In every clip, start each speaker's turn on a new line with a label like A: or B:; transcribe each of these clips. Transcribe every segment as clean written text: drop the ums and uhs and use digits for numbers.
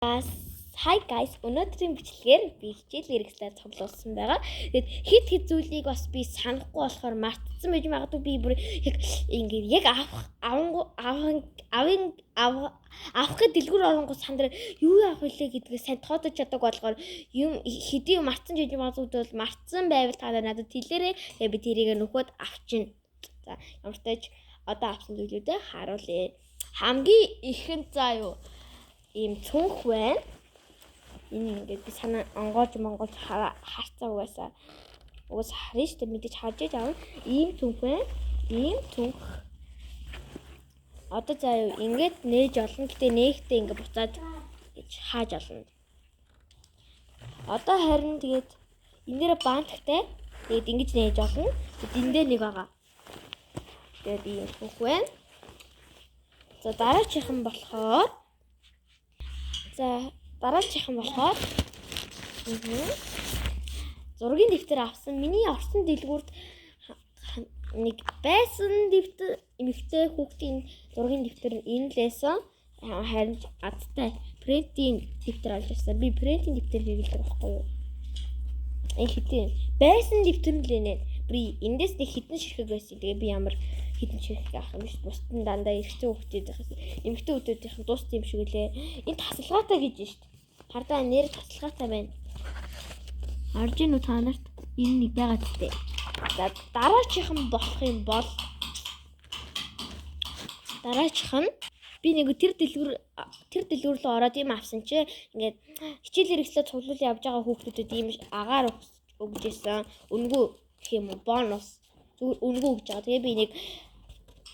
A: Hi guys, өнөөдрийн бичлэгээр би хичээл хэрэгслээр цуглуулсан байгаа. Тэгээд хэд хэд зүйлийг бас би санахгүй болохоор мартсан байж магадгүй. Би бүр яг ингээд яг авах авангу авах авын авах гээд дэлгүүр оронгууд сандраа юу авах вүлээ гэдгээ сайн тооцож чаддаг болохоор юм хэдий мартсан ч гэж магадгүй бол мартсан байвал та нар надад хэлээрэй. Тэгээд би тэрийг нөхөд авчина. За, ямар ч тач одоо авсан зүйлүүдээ харуулъя. Хамгийн ихэнд заа юу ийм цүнх байна. Энэ ингээд би санаа онгоож монголж харцаа угаасаа. Угаас харна шүү дээ, мэдээж харж иж авна. Ийм цүнх байна. Ийм цүнх. Одоо заа юу ингээд нээж олно. Гэтэ нээхдээ ингээд буцаад гэж хааж олно. Одоо харин тэгээд энэ дээр банттай. Тэгээд ингэж нээж олно. Тэгээд энэ дээр нэг байгаа. Тэгээд ийм цүнх байна. За, дараачихан болохоор зургийн дэвтэр авсан. Миний орсон дэлгүүрд нэг байсан дэвтэр эмэгтэй хүүхдийн зургийн дэвтэр нь энэ л байсан. Харин азтай принтийн дэвтэр олж ирсэн. Би принтийн дэвтэр хэрэглэдэг байхгүй юу? Энэ хэдэн байсан дэвтэр нь л нэ. Би эндээс нэг хэдэн ширхэг байсан. Тэгээ би ямар хэдэн ширхэг авах юм биш. Бусд нь дандаа эрэгтэй хүүхдүүдийнх, эмэгтэй хүүхдүүдийнх дууссан юм шиг лээ. Энэ тасалгаатай гэж шít. Хардаа нэр тасалгаатай байна. Орж ийн үү та нарт? Энэ нэг байгаа гэдэг. За, дараачихан болох юм бол дараачих нь би нэг тэр дэлгүүр рүү ороод юм авсан чи ингээд хичээл хэрэгслээ цуглуул явж байгаа хүүхдүүдэд ийм агаар өгж исэн. Үнгүү гэх юм уу, бонус зүгээр үнгүү өгж байгаа. Тэгээ би нэг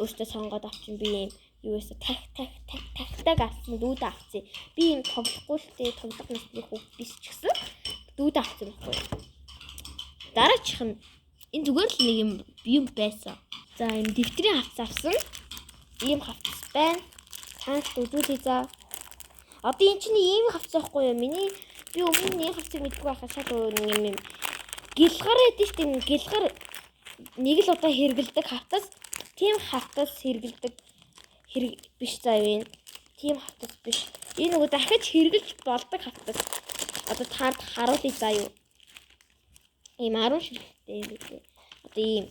A: өөртөө сонгоод авчин. Би ийм юу вэ, тах тах тах тахтаг авсан, дүүд авсан. Би ийм тоглохгүй л дээ, тоглох насны хүүхд биш ч гэсэн дүүд авсан байхгүй. Дараачих нь энэ зүгээр л нэг юм байсан. За, ийм дэвтрийн хавцас авсан. Ийм хавцас байна. Танаас үзүүлье за. Одоо энэ чинь ийм хавцас байхгүй юу? Миний би өмнө нь ийм хавцыг мэдгүй байхад шал өөр юм юм. Гэлгар гэдэг чинь гэлгар нэг л удаа хэрэгэлдэг хавцас. Тийм хавцас хэрэгэлдэг хэрэг биш заа юу энэ. Тийм хавцас биш. Энэ нөгөө дахиж хэрэгжилж болдог хавцас. Одоо таард харуулъя заа юу. Ийм 10 ширхэгтэй юм билээ. Одоо ийм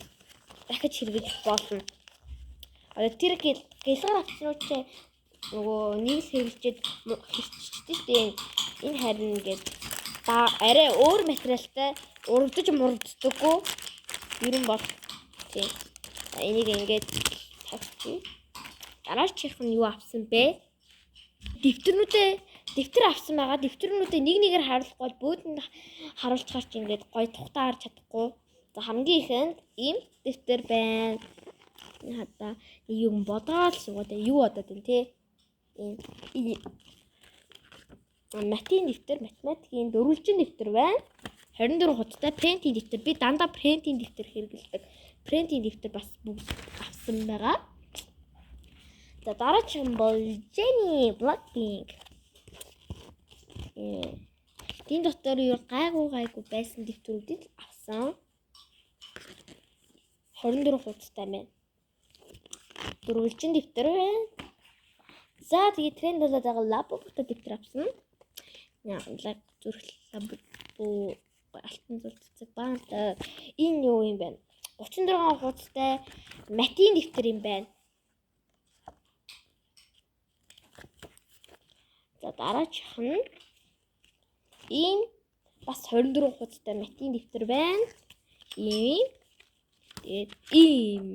A: дахиж хэрэгжилж болно. Одоо тэр гэлгар авцнууд чи нөгөө нэг л хэрэгжилчихэд хэрччихдэг шүү дээ. Энэ харин ингээд арай өөр материалтай урагдаж мурддаггүй. Ер нь бол тийм. Энийг ингээд тавьчих. Дараачих нь юу авсан бэ? Дэвтэрнүүдээ дэвтэр авсан байгаа. Дэвтэрнүүдээ нэг нэгээр харуулахгүй бол бөөдөнд харуулчихаар чи ингээд гоё тухтаа харж чадахгүй. За, хамгийн ихэнд ийм дэвтэр байна. Энэ хадаа нэг юм бодоод суугаад юу бодоод байна те. Ийм матийн дэвтэр, математикийн дөрвөлжин дэвтэр байна. 24 хуудастай принтийн дэвтэр. Би дандаа принтийн дэвтэр хэрэглэдэг. Принтийн дэвтэр бас бүгд авсан байгаа. За, дараачих нь бол Jennie Blackpink. Тэн дотор юу гайгүй гайгүй байсан дэвтрүүдийг авсан. 24 хуудастай байна. Дөрвөлжин дэвтэр байна. За, тэгээ тренд болоод байгаа Labubu дэвтэр авсан. Яа, зүрх Labubu алтан зул цэцэг баантай. Энэ юу юм бэ? 36 хуудастай матийн дэвтэр юм байна. За, дараачих нь ийм бас 24 хуудастай матийн дэвтэр байна. Ийм. Тэгээд ийм.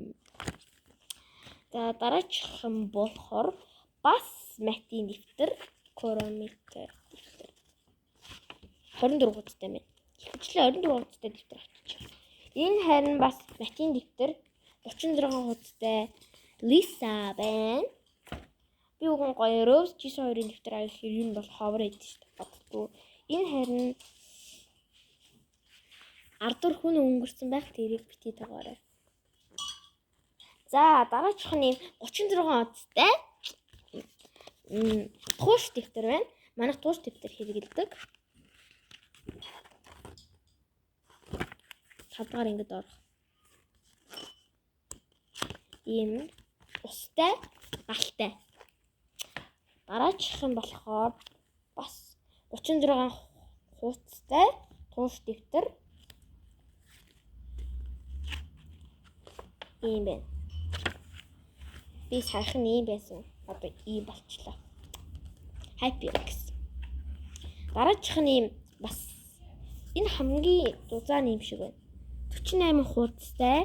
A: За, дараачих нь болохоор бас матийн дэвтэр, корометр дэвтэр. 24 хуудастай байна. Ихэвчлэн 24 хуудастай дэвтэр авчиж. Энэ харин бас матийн дэвтэр 36 хуудастай Lisa байна. Би үгэн гоё Rose Jisoo хоёрын дэвтэр авах хэрэг юм бол ховор идэв шүү дээ. Боддгоо. Энэ харин ардуур хүн өнгөрсөн байх, тэрийг битгий тагаарай. За, дараачих нь 36 хуудастай тууш дэвтэр байна. Манайх тууш дэвтэр хэрэглэдэг. Тавдугаар ингээд орох. Ийм устай, галтай. Дараачих нь болохоор Бас 36 хуудастай тууш дэвтэр. Ийм байна. Би саяхан ийм байсан. Одоо ийм болчлоо. HyperX. Дараачих нь ийм бас энэ хамгийн зузаан юм шиг байна. 48 хуудастай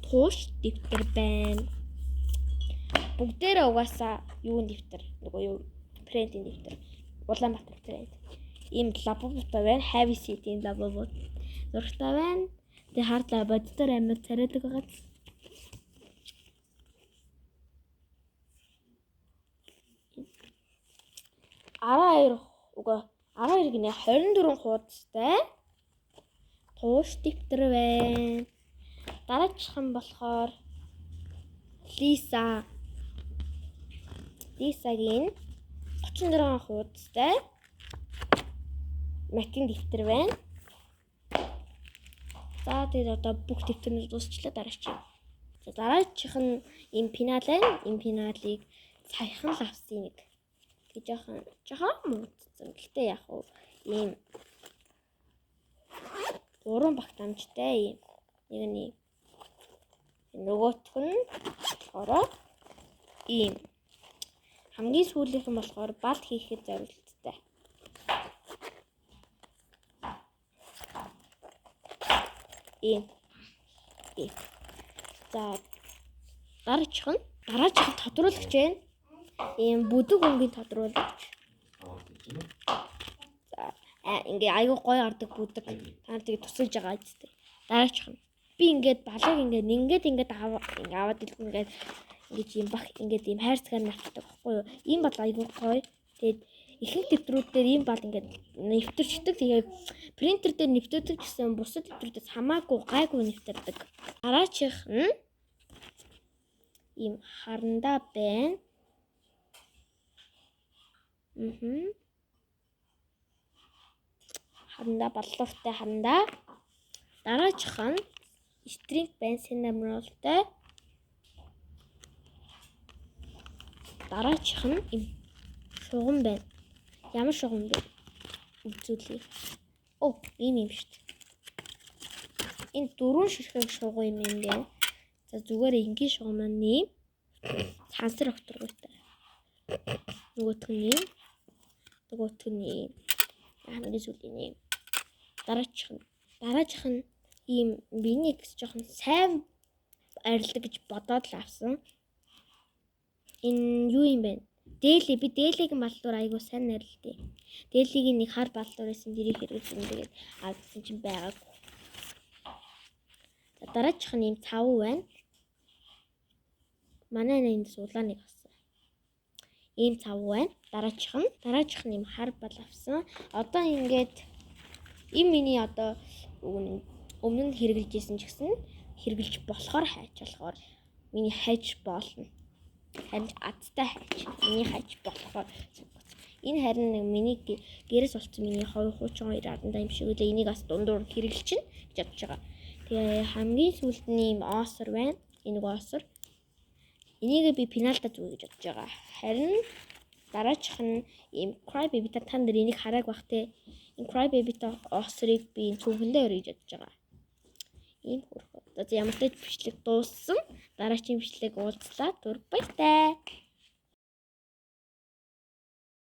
A: тууш дэвтэр байна. Бүгдээрээ угаасаа юун дэвтэр, нөгөө юу принтийн дэвтэр. Улаанбаатар принт. Ийм лабубутай байна. Heavy City-ийн лабубу зурагтай байна. Тэгээ хардлаа боддоор амар царайлаг байгаа. 12 үгүй 12 гинэ 24 хуудастай тууш дэвтэр байна. Дараачих нь болохоор Лиса. Лисагийн 36 хуудастай матын дэвтэр байна. За тэгээд одоо бүх дэвтэрнүүд дуусчлаа дараачих. За дараачих нь ийм пенал байна. Энэ пеналыг саяхан л авсан нэг. Тэг жоохон муудсан. Гэхдээ яг уу ийм 3 багтаамжтай ийм нэг нь ийм. Нөгөөх нь болохоор ийм. Хамгийн сүүлийнх нь болохоор бал хийхэд зориулттай. Ийм. Ийм. За дараачих нь тодруулагч байна. Ийм бүдэг өнгийн тодруулагч. За ингээ айгүй гоё гардаг бүдэг. Та нар тэгээ тусалж байгаа үстэй. Дараачих нь би ингээд балыг ингээд ингээд аваад илгүй ингээд ингэж ийм бах ингээд ийм хайрцгаар навчдаг байхгүй юу? Ийм бал айгүй гоё. Тэгээд ихэнх дэвтрүүд дээр ийм бал ингээд нэвтэрчдэг. Тэгээд принтер дээр нэвтэрдэг гэсэн бусад дэвтрүүдээс хамаагүй гайгүй нэвтэрдэг. Дараачих нь ийм харандаа байна. Харандаа баллууртай харандаа. Дараачих нь стринг байна, cinnamon-тай. Дараачих нь ийм шугам байна. Ямар шугам бэ? Үзүүлье. Оо, ийм юм шүү дээ. Энэ дөрвөн ширхэг шугам юм юм байна. За зүгээр энгийн шугам маань ийм сансар огторгойтой. Нөгөөх нь ийм. Нөгөөх нь ийм. Хамгийн сүүлийн ийм. Дараачих нь ийм миний гэсэн жоохон сайн арилдаг гэж бодоод л авсан. Энэ юу юм бэ? Дээли би дээлигийн баллуур айгуу сайн арилдээ. Дээлигийн нэг хар баллуур байсан тэрийг хэрэглэн тэгээд авсан чинь байгаагүй. За дараачих нь ийм цав байна. Манай энд сулааныг авсан. Ийм цав байна. Дараачих нь ийм хар бал авсан. Одоо ингээд ийм миний одоо өмнө нь хэрэглэж исэн ч гэсэн хэрэглэж болохоор хайж болохоор миний хайж болно. Харин азтай хайж. Миний хайж болохоор энэ харин нэг миний гэрээс олцсон миний хоёр хуучин хоёр адандаа юм шиг үлээ. Энийг бас дундуур хэрэглэж чинь гэж бодож байгаа. Тэгээ хамгийн сүүлд нь ийм осор байна. Энэ нэг осор. Энийг би пеналта зүүе гэж бодож байгаа. Харин дараачих нь ийм Cry Baby та нар энийг харааг бах те. Энэ Cry Baby-тэй осрыг би энэ цүнхэндээ өргөж бодож байгаа. Ийм хөрхөө. За ямар ч бичлэг дууссан. Дараагийн бичлэг уулзлаа. Түр баяртай.